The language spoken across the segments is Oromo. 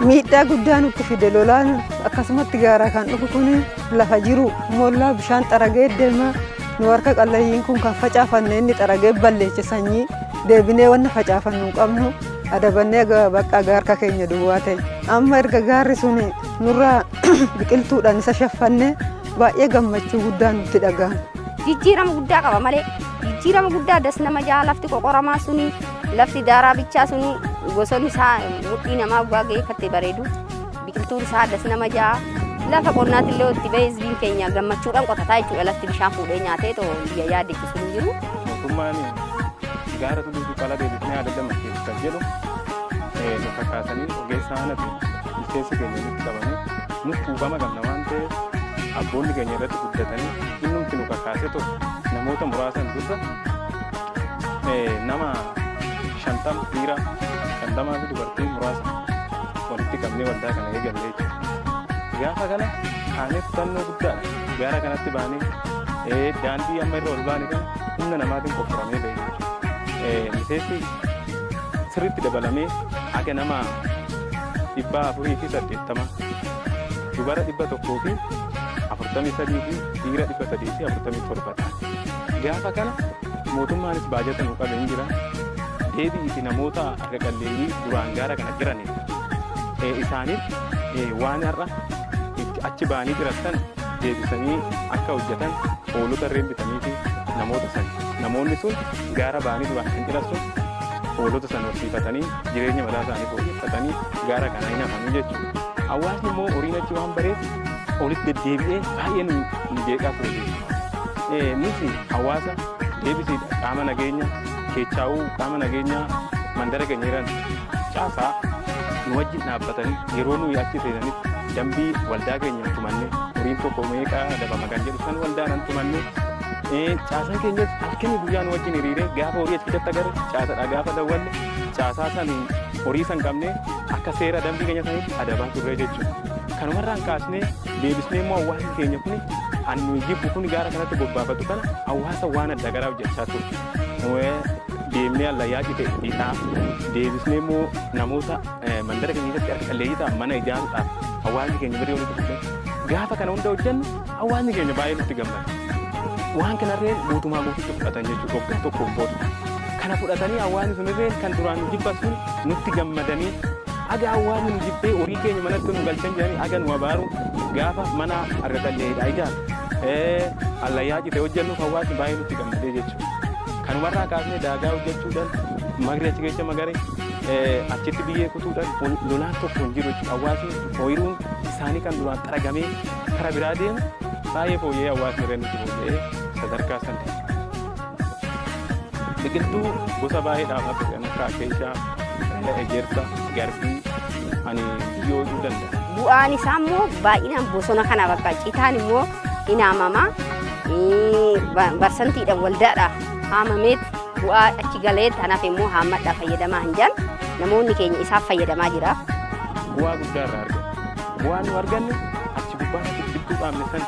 Miidhaa guddaa nutti fide lolaan akkasumatti gaaraa kan dhufu kun lafa jiru moollaa bishaan xaragee deema. Nu harka qalleeyyiin kun kan facaafanne inni xaragee balleeche sanyii deebinee wanna facaafannu hin qabnu adabannee bakka harka keenya duwwaa ta'e. Amma erga gaarri sun nurraa biqiltuudhaan isa shaffanne baay'ee gammachuu guddaa nutti dhaga'ama. Jijjiirama guddaa qaba malee, jijjiirama guddaa das nama jaa. Lafti qoqoramaa suni, lafti daaraa bichaa suni, gosonni isaa mudhii namaa baay'ee kattee bareedu, biqiltuun isaa das nama jaa. Lafa qonnaatti illee itti bahee hizbiin keenya gammachuudhaan qotataa jechuudha. Lafti bishaan fuudhee nyaatee too biyya yaaddechisu hin jiru. Mootummaan gaara Tulluu Cuqqaalaa deebifnee haa dandamachiisu kan jedhu nu kakaasanii, ogeessa aanatu miseensa keenya nutti qabanii, nus quuqama qabna waan ta'eef, abboonni keenya irratti guddatanii, innumti nu kakaasee ture namoota muraasan dursa nama 50, dhiira 50 fi dubartii muraasa walitti qabnee waldaa kana eegalle jechuudha. Gaafa kana kaanee kutannoo guddaadha. Gaara kanatti baanee daandii amma irra ol baane kana humna namaatiin qofforamee ba'e jechuudha. Miseensi sirriitti dabalamee haga nama 480, dubara 143 fi dhiira 347 ta'a. Gaafa kana mootummaanis baajata nu qabe hin jira. Deebi'iiti namoota harka qalleeyyii duraan gaara kana jiraniif isaaniif waan har'a itti achi ba'anii jirattan deebisanii akka hojjetan hoolota irreen bitanii fi namoota san, namoonni sun gaara ba'anii duraan kan jiran sun hoolota san horsiifatanii jireenya mataa isaanii fooyyeffatanii gaara kana hin hafanii jechuudha. Hawaasni immoo horiin achi waan bareef olitti deddeebi'ee baay'ee nu jeeqaa ture jechuudha. Nuti hawaasa deebisiidha, qaama nageenya keechaa'uu, qaama nageenyaa mandara keenya jiran caasaa nu wajjin dhaabbatanii yeroo nuyi achi seenanitti dambii waldaa keenya tumanne, horiin tokko meeqa adabama kan jedhu san waldaadhaan tumanne. Caasaan keenyas halkanii guyyaa nu wajjin hiriiree gaafa horii achi keessatti agarre caasaadha gaafa dawwalle, caasaa san horii san qabnee akka seera dambii keenya sanitti adabaa turre jechuudha. Kanumarraan kaasnee deebisnee immoo hawaasni keenya kun an nuyi jibbu kun gaara kanatti bobbaafatu kana hawaasa waan adda garaa hojjechaa ture. Deemnee allayyaa cite hidhaa deebisnee immoo namoota mandara keenya keessatti harka qalleeyyii ta'an mana ijaaruudhaaf hawaasni keenya birrii walitti fudhee gaafa kana hunda hojjennu hawaasni keenya baay'ee nutti gammada. Waan kanarree guutumaa guututti fudhatan jechuudha waggaa tokkoon booda. Kana fudhatanii hawaasni sunirree kan duraan nu jibban sun nutti gammadanii, aga hawaasni nu jibbee horii keenya manatti nu galchan jedhanii aga nu abaaru, gaafa mana harka qalleeyyiidhaa ijaaru, allayyaa cite hojjennuuf hawaasni baay'ee nutti gammadee jechuudha. Kanumarraa kaasnee daagaa hojjechuudhaan, magri achi keessa magare achitti biyyee kutuudhaan lolaan tokko hin jiru jechuudha. Hawaasni ooyiruun isaanii kan duraan xaragamee kara biraa deemu baay'ee fooyya'ee, hawaasni irra nutti fooyya'ee sadarkaa sana. Biqiltuu gosa baay'ee dhaabaa ture, kan akka akeeshaa, ejersa, garbii ani biyyoo hodhuu danda'a. Bu'aan isaa immoo baay'inaan bosona kana bakka citaan immoo hin haamama. Barsantiidhaan waldaadha haamameet bu'aa achi galee kanaaf immoo haammadhaa fayyadamaa hin jiran, namoonni keenya isaaf fayyadamaa jira. Bu'aa guddaa irraa arganne. Bu'aan nu arganne achi gubbaatti biqiltuu dhaabne san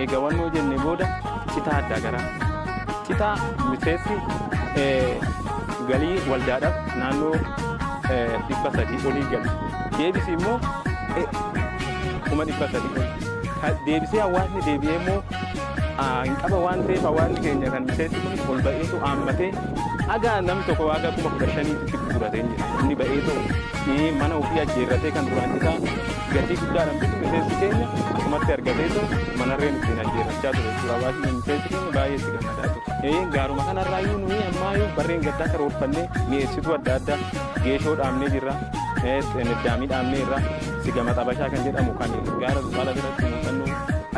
eega wannoo jenne booda citaa addaa garaa. Citaa miseensi galii waldaadhaaf naannoo 300 olii galu. Deebisi immoo 300,000 oli. Deebisee hawaasni deebi'ee immoo hin qaba waan ta'eef, hawaasni keenya kan miseensi kun ol ba'eetu haammatee haga namni tokko haga 15,000tti gurguratee jira. Inni ba'eetu mana ofii ajjeerratee kan duraan citaa gatii guddaadhaan bitu miseensi keenya asumatti argateetu manarreen ittiin ajjeerrachaa ture jechuudha. Hawaasni miseensi keenya baay'ee itti gammadaa ture. Gaaruma kanarraayyuu nuyi ammaayyuu barreen gaddaa karoorfannee mi'eessituu adda addaa, geeshoo dhaabnee jirra. Niddaamii dhaabnee irra sigama xabashaa kan jedhamu kan gaara Zuqaala biratti muuxannoo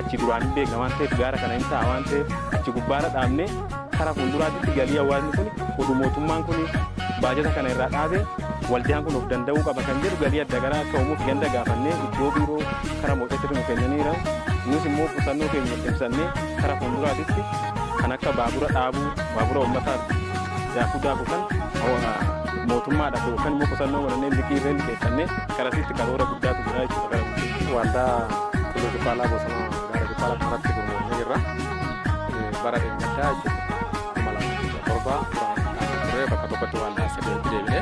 achi duraan hin beekna waan ta'eef, gaara kana hin ta'a waan ta'eef, achi gubbaarra dhaabnee kara fuulduraatitti galii hawaasni kun oduu mootummaan kun baajata kana irraa dhaabee waldaan kun of danda'uu qaba kan jedhu galii adda garaa akka uumuuf ganda gaafannee iddoo biiroo kara mootetti nu kennaniira. Nus immoo qusannoo keenya cimsannee kara fuulduraatitti kan akka baabura dhaabuu, baabura uummataaf daakuu daaku kan mootummaadhaaf yookaan immoo qusannoo godhannee liqii irree liqeeffannee karasitti karoora guddaatu jira jechuudha kara guddaa. Waldaa Tulluu Cuqqaalaa bosona gaara Cuqqaalaa kanarratti gurmoofnee jirra. Bara dheengaddaa jechuudha, 2017 duraan turee bakka tokkotti waldaa sadiitti deebine.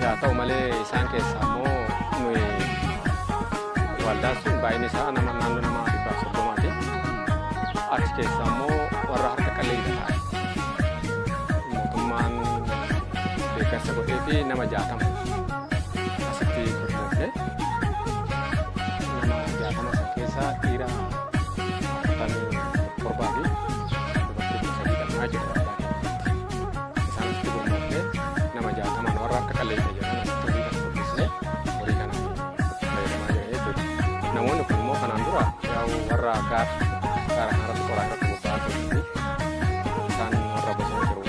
Yaa ta'u malee isaan keessaa immoo Waldaan sun baay'inni isaa nama naannoo nama 130ti. Achi keessa immoo warra harka qalleeyyii ta'an mootummaan deeggarsa godhee fi nama 60 asitti gurmoofne, nama 60 san keessaa dhiira 47 fi dubartii 13 qabnaa jedha waldaa keenyatti. Isaan asitti gurmoofne nama 60n warra harka qalleeyyii jedhan asitti horii kana qopheessine horii kana fayyadamaa jiran jechuudha. Namoonni kun immoo kanaan dura yaa'u warra gaara kanarratti qoraan irratti bobba'aa turanii fi isaan warra bosona jiru.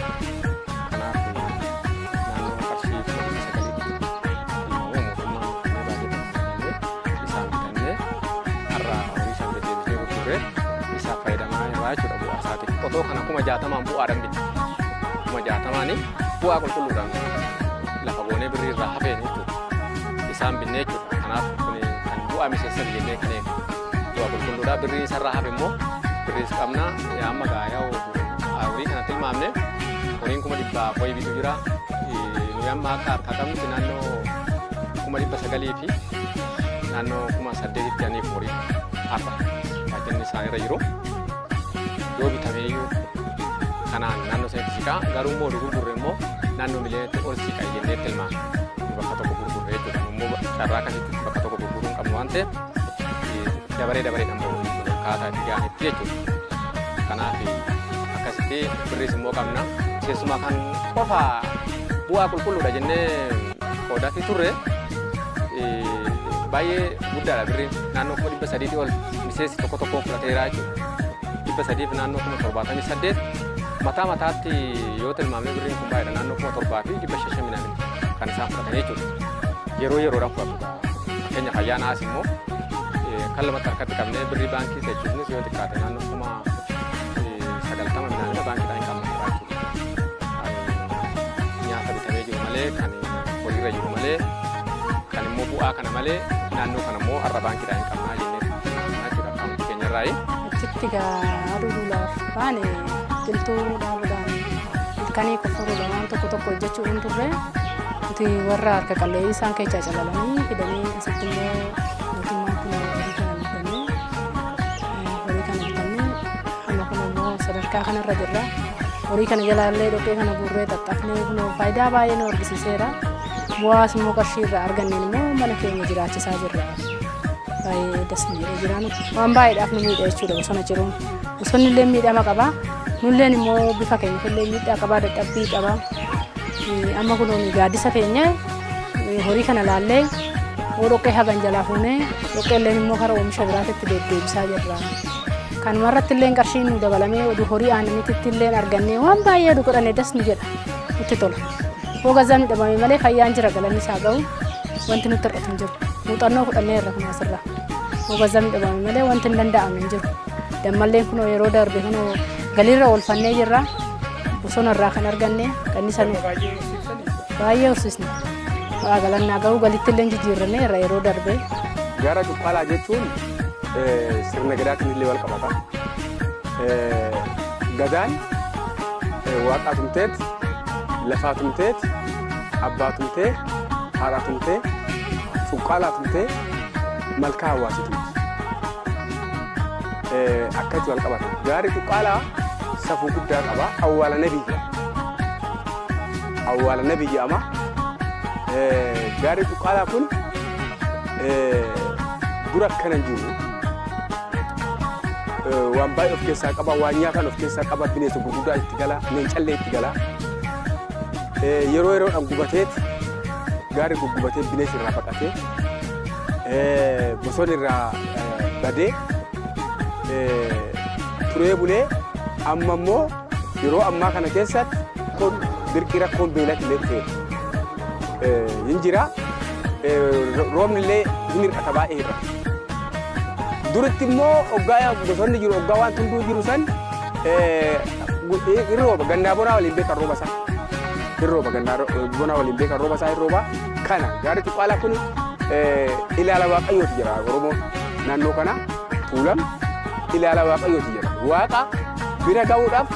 Kanaaf naannoo qarshii 900,000tti tilmaamuu mootummaan kennee baajata fayyadamee isaan bitannee har'a horii isaan deddeebisnee gurgurree isaaf fayyadamaa jirra jechuudha bu'aa isaatiif. Qotoo kana 60,000n bu'aadhaan binne. 60,000n bu'aa qulqulluudhaan lafa goonee birrii irraa hafeen jechuudha. Isaan binnee jechuudha. Kanaaf kun kan bu'aa miseensa jennee kan eegu. Bu'aa qulqulluudha. Birrii isarraa hafe immoo birriis qabna. Amma gaa yaa'u horii kana tilmaamne horiin 100,000 wayii bitu jira. Nuyi amma akka harkaa qabnutti naannoo 900,000 fi naannoo 8,000tti aniif horii har'a baajjanni isaanirra jiru. Yoo bitameeyyuu kanaan naannoo sanitti siqaa, garuu immoo gurgurre immoo naannoo miliyoonatti ol siqa jennee tilmaamna. Bakka tokko gurgurre jechuudha. Immoo carraa akkasitti bakka tokko gurguruu hin qabnu waan ta'eef dabaree dabareedhaan bahu akkaataa itti ga'anitti jechuudha. Kanaaf akkasitti birriis immoo qabna. Keessumaa kan qofa bu'aa qulqulluudha jennee qoodaafii turre baay'ee guddaadha, birriin naannoo 300,000tii ol miseensi tokko tokkoon fudhateera jechuudha. 300f naannoo 78,000 mataa mataatti yoo tilmaamne birriin kun baay'eedha, naannoo 7,500 minaamin kan isaan fudhatan jechuudha. Yeroo yeroodhaan fudhatu. Fakkeenya ayyaana as immoo kan lamatti harkatti qabnee birrii baankii teechifnis yoo xiqqaate naannoo 90,000 minaamina baankiidhaan hin qabna jechuudha. Nyaata bitamee jiru malee, kan horiirra jiru malee, kan immoo bu'aa kana malee, naannoo kana immoo har'a baankiidhaan hin qabnaa jennee jechuudha akkaawuntii keenyarraayi. Achitti gaa aduu duulaaf baane, biqiltuu dhaabuudhaan, ilkanii qofforuudhaan waan tokko tokko hojjechuu hin turre. Nuti warra harka qalleeyyii isaan keessaa calalanii fidanii, asitti immoo mootummaan kun horii kana bitannee, horii kana bitannee amma kun immoo sadarkaa kanarra jirra. Horii kana jalaallee dhoqqee kana guurree xaxxafnee kun faayidaa baay'ee nu argisiiseera. Bu'aas immoo qarshii irraa arganneen immoo mana keenya jiraachisaa jirra. Baay'ee das nu jedhee jira. Waan baay'eedhaaf nu miidha jechuudha bosona jiruun. Bosonni illee miidhama qaba. Nulleen immoo bifa keenya illee miidhaa qaba, dadhabbii qaba. Amma kun gaaddisa keenya horii kana laallee hoo dhoqqee hagan jalaa fuunee dhoqqee illee immoo karaa oomisha biraatitti deddeebisaa jirra. Kanuma irratti illee qarshiin nu dabalamee oduu horii aannaniitti illee argannee waan baay'ee oduu godhannee das nu jedha, nutti tola. Hoo gazaan dhabame malee fayyaan jira, galanni isaa ga'u, wanti nutti hir'atu hin jiru. Muuxannoo fudhannee irra kun asirraa. Hoo gazaan dhabame malee wanti hin danda'amne hin jiru. Dammalleen kunoo yeroo darbe kunoo galiirra oolfannee jirra. Bosona irraa kan arganne qannisa nu baay'ee horsiisne. Waa galannaa ga'u galitti illee jijjiirranne irra yeroo darbe. Gaara Cuqqaalaa jechuun sirna gadaatiin illee wal qabata. Gadaan waaqaa tumteet, lafaa tumteet, abbaa tumtee, haadhaa tumtee, cuqqaalaa tumtee, malkaa hawaasii tumti. Akkatti wal qabata. Gaarri Cuqqaalaa safuu guddaa qaba. Awwaala nabii jedhama. Awwaala nabii jedhama. Gaarri Cuqqaalaa kun dura akkana hin jiru. Waan baay'ee of keessaa qaba. Waan nyaatan of keessaa qaba. Bineensa gurguddaa itti gala. Leencallee itti gala. Yeroo yeroodhaan gubateet, gaarri guggubatee, bineensi irraa baqatee, bosonni irraa badee turee bulee, amma immoo yeroo ammaa kana keessatti kun dirqii rakkoon beelatti illee dhufeera. Hin jira. Roobni illee hin hir'ata, baay'ee hir'ata. Duritti immoo oggaa bosonni jiru, oggaa waan hunduu jiru san hin rooba, gannaa bonaa waliin beekan rooba isaa. Hin rooba, gannaa bonaa waliin beekan rooba isaa hin rooba. Kana gaarri Cuqqaalaa kun ilaala Waaqayyooti jedha Oromoon naannoo kana tuulam, ilaala Waaqayyooti jedha. Waaqa bira ga'uudhaaf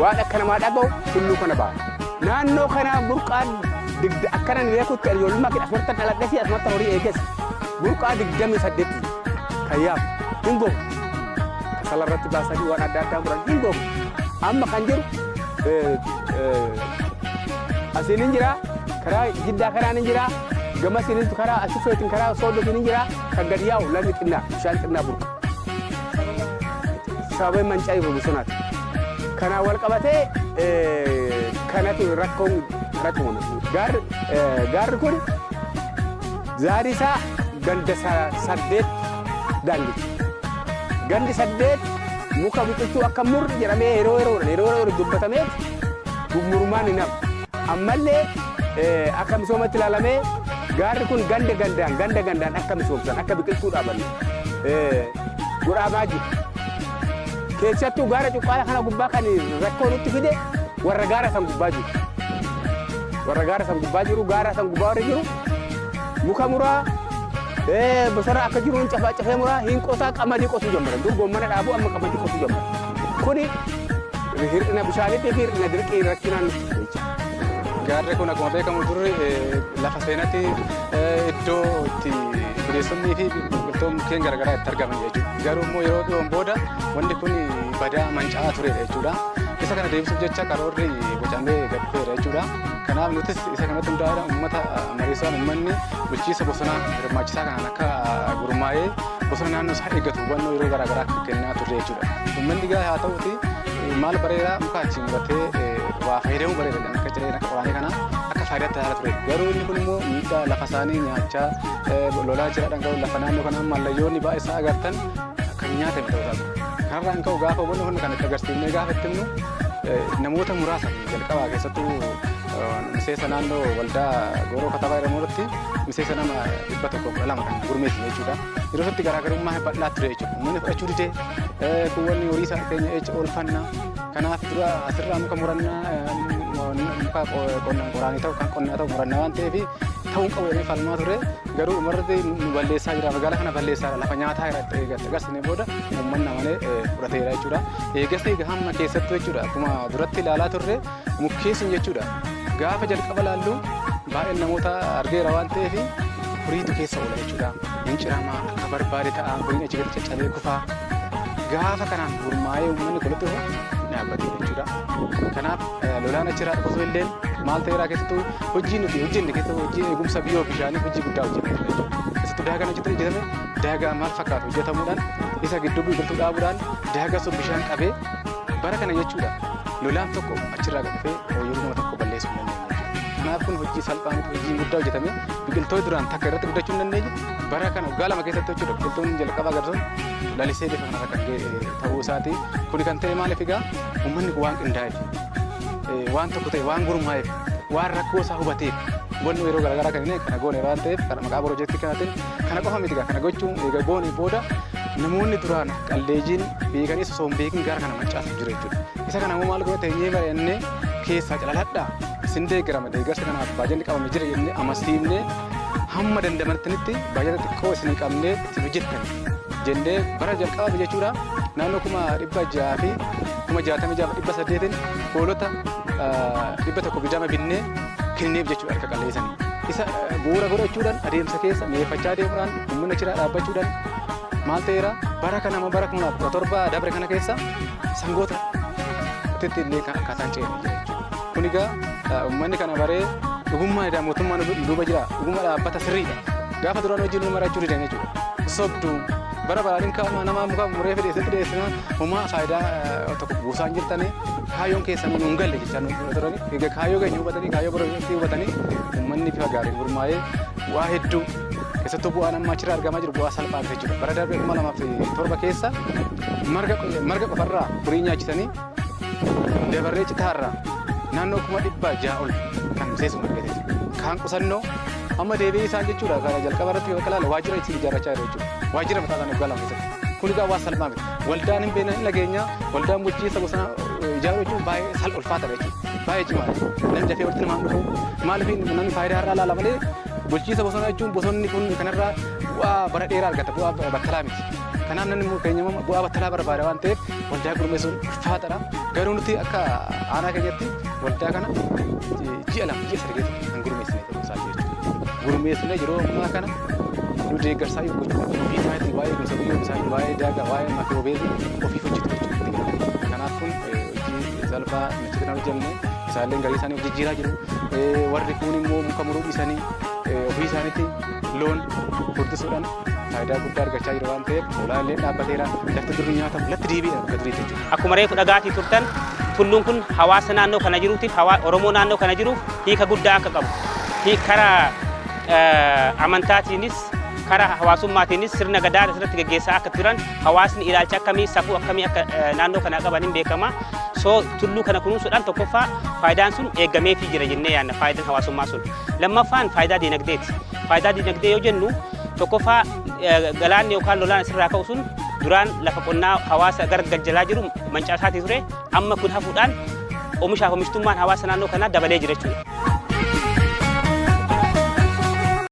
waan akka namaa dhaga'u tulluu kana ba'a. Naannoo kana burqaa digda akkana beekutti ijoollummaa kee asumattan dhaladhesi, asumattan horii eeges, burqaa 28. Kan yaamu hin gogu. Kasala irratti baasanii waan adda addaa muran hin gogu. Amma kan jiru asiin hin jira, karaa jiddaa kanaan hin jira, gamasiin karaa asifeetiin karaa sooddootiin hin jira, kan gadi yaa'u lagni xinnaa bishaan xinnaa burqa. Sababa manca'ii bosonaati. Kanaan wal qabatee kanatu rakkoon kanatu uumame. Gaarri kun zaari isaa ganda 8 daangicha. Gandi 8 muka biqiltuu akka murri jedhamee yeroo yeroodhaan yeroo yeroodhaan dubbatameet murmaan hin hafu. Ammallee akka misoomatti ilaalamee gaarri kun ganda gandaan ganda gandaan akka misoomsan akka biqiltuu dhaaban godhamaa jiru. Keessattuu gaara Cuqqaala kana gubbaa kan rakkoo nutti fide warra gaara san gubbaa jiru. Warra gaara san gubbaa jiru, gaara san gubbaa warri jiru muka muraa, bosona akka jiruun cafaa cafee muraa hin qotaa, qamadii qotuu jammaran. Dur goommana dhaabuu, amma qamadii qotuu jammaran. Kuni hir'ina bishaaniitii fi hir'ina dirqii rakkinaan nutti dhufe jecha. Gaarri kun akkuma beekamu durri lafa seenatti iddoo itti bineensonnii fi biqiltoonni mukkeen garaagaraa itti argaman jechuudha. Garuu immoo yeroo dhiyoon booda wanti kun badaa manca'aa turedha jechuudha. Isa kana deebisuuf jecha karoorri bocamee gad dhufeera jechuudha. Kanaaf nutis isa kanatti hundaa'uudhaan uummata mariisuudhaan uummanni bulchiinsa bosonaa hirmaachisaa kanaan akka gurmaa'ee bosona naannoo isaa eeggatu hubannoo yeroo garaagaraa akka kennaa turre jechuudha. Uummanni gaa haa ta'uti maal bareeraa muka achi muratee waa fayyadamuu bareera jedhan akka cireen akka qoraanii kana akka faayidaatti ilaalaa ture. Garuu inni kun immoo miidhaa lafa isaanii nyaachaa lolaa jira dhanga'u lafa naannoo kanaa mallayyoonni baay'ee isaa agartan kan nyaatame ta'uu isaati. Kanarraan ka'u gaafa hubannoo kun kan itti agarsiifnee gaafa itti himnu namoota muraasa jalqabaa keessattuu miseensa naannoo waldaa Gooroo Katabaa jedhamu irratti miseensa nama 112 kan gurmeessine jechuudha. Yeroo isaatti garaagarummaa bal'aa ture jechuudha. Uummanni fudhachuu didee kuuwwanni horii isaa keenya echa oolfanna. Kanaaf dura asirraa muka murannaa, muka qonnaan qoraanii ta'u kan qonnaa ta'u murannaa waan ta'eef ta'uu qabu jedhanii falmaa ture. Garuu dhumarratti nu balleessaa jira, magaalaa kana balleessaa jira, lafa nyaataa jira eegatti agarsiisnee booda uummanni amanee fudhateera jechuudha. Eegas eega hamma keessattuu jechuudha akkuma duratti ilaalaa turre mukkeen sun jechuudha gaafa jalqaba laallu baay'een namoota argeera waan ta'eef horiitu keessa oola jechuudha. Hin ciramaa akka barbaade ta'a, horiin achi gadi caccabee kufaa. Gaafa kanaan gurmaa'ee uummanni walitti dhufu dhaabbate jechuudha. Kanaaf lolaan achirraa dhufu illee maal ta'eeraa keessattuu hojii nuti hojjenne keessattuu hojii eegumsa biyyoo bishaanii hojii guddaa hojjenne jechuudha. Keessattuu daagaan achitti hojjetame daagaa maal fakkaatu hojjetamuudhaan isa gidduu biqiltuu dhaabuudhaan daagaa sun bishaan qabee bara kana jechuudha. Lolaan tokko achirraa gad dhufee ooyiruu nama tokko balleessuu hin dandeenye jechuudha. Kanaaf kun hojii salphaa miti, hojiin guddaa hojjetame biqiltoota duraan takka irratti guddachuu hin dandeenye bara kana waggaa 2 keessatti jechuudha biqiltoonni jalqaba agarsiisan lalisee bifa kanarra kan ga'e ta'uu isaati. Kuni kan ta'e maaliif egaa uummanni kun waan qindaa'eef, waan tokko ta'e, waan gurmaa'eef, waan rakkoo isaa hubateef hubannoo yeroo garaagaraa kan inni kana goone waan ta'eef kana maqaa piroojeektii kanaatiin kana qofa miti kana gochuun eega goone booda namoonni duraan qalleeyyiin beekanis osoo hin beekin gara kana mancaasan jiru jechuudha. Isa kana immoo maal goone teenyee mari'annee keessaa calaladhaa isin deeggarama, deeggarsa kanaaf baajanni qabame jira jennee amansiifnee hamma dandamatanitti baajata xiqqoo isin qabnee isin hojjettan jennee bara jalqabaaf jechuudha naannoo 666,800n hoolota 120 binnee kenneef jechuudha harka qalleessanii. Isa bu'uura godhachuudhaan adeemsa keessa mi'eeffachaa deemuudhaan uummanni achirraa dhaabbachuudhaan maal ta'eera bara kana bara 2017 dabre kana keessa sangoota itti illee kan akkaataan ce'ee jira jechuudha. Kun egaa uummanni kana baree dhugummaa edaa mootummaan duuba jira, dhugummaa dhaabbata sirriidha. Gaafa duraan hojiin nu marachuu didan jechuudha. Sobdu bara baraan kaa'uma nama muka muree fide isitti dhiyeessina homaa faayidaa tokko buusaa hin jirtanii kaayyoon keessan nu hin galle jechaa nu turani. Egaa kaayyoo keenya hubatanii kaayyoo piroojeektii hubatanii uummanni bifa gaariin gurmaa'ee bu'aa hedduu keessattuu bu'aan amma achirraa argamaa jiru bu'aa salphaa miti jechuudha. Bara darbe 2007 keessa marga qofarraa horii nyaachisanii dabarree citaarraa naannoo 600,000 ol kan miseensuma argate jechuudha. Kaan qusannoo amma deebi'ee isaan jechuudha kana jalqaba irratti yoo ilaale waajjira ittiin ijaarrachaa jiru jechuudha. Waajjira mataa isaanii waggaa 2 keessatti. Kun egaa waan salphaa miti. Waldaan hin beekne hin dhageenya, waldaan bulchiinsa bosonaa ijaaruu jechuun baay'ee sal ulfaataadha jechuudha. Baay'ee cimaadha. Namni dafee walitti namaan dhufu maaliif namni faayidaa irraa ilaala malee bulchiinsa bosonaa jechuun bosonni kun kanarraa bu'aa bara dheeraa argata, bu'aa battalaa miti. Kanaaf namni keenya immoo bu'aa battalaa barbaada waan ta'eef waldaa gurmeessuun ulfaataadha. Garuu nuti akka aanaa keenyatti waldaa kana ji'a 2 ji'a 3 keessatti kan gurmeessine ta'uu isaati jechuudha. Gurmeessinee yeroo ammaa kana Nu deeggarsaa yoo gochuu qabu ofii isaatii waa'ee eegumsa biyyoo bishaanii, waa'ee daagaa, waa'ee maakiroobeezii ofiif hojjetu jechuudha. Kanaaf kun hojii salphaa nuti kan hojjenne isaallee galii isaanii of jijjiiraa jiru. Warri kuun immoo muka muruu dhiisanii ofii isaaniitti loon furdisuudhaan faayidaa guddaa argachaa jiru waan ta'eef hoolaa illee dhaabbateera, lafti durii nyaatamu lafti deebi'eera bakka duriitti jechuudha. Akkuma reefu dhagaatii turtan, tulluun kun hawaasa naannoo kana jiruutiif, Oromoo naannoo kana jiruuf hiika guddaa akka qabu. Karaa amantaatiinis karaa hawaasummaatiinis sirna gadaa asirratti gaggeessaa akka turan, hawaasni ilaalcha akkamii, safuu akkamii akka naannoo kanaa qaban hin beekama. So tulluu kana kunuunsuudhaan tokkoffaa faayidaan sun eeggameefii jira jennee yaadna, faayidaan hawaasummaa sun. Lammaffaan faayidaa diinagdeeti. Faayidaa diinagdee yoo jennu, tokkoffaa galaanni yookaan lolaan asirraa ka'u sun duraan lafa qonnaa hawaasa gara galjalaa jiru mancaasaatii ture. Amma kun hafuudhaan oomishaaf oomishtummaan hawaasa naannoo kanaa dabalee jira jechuudha.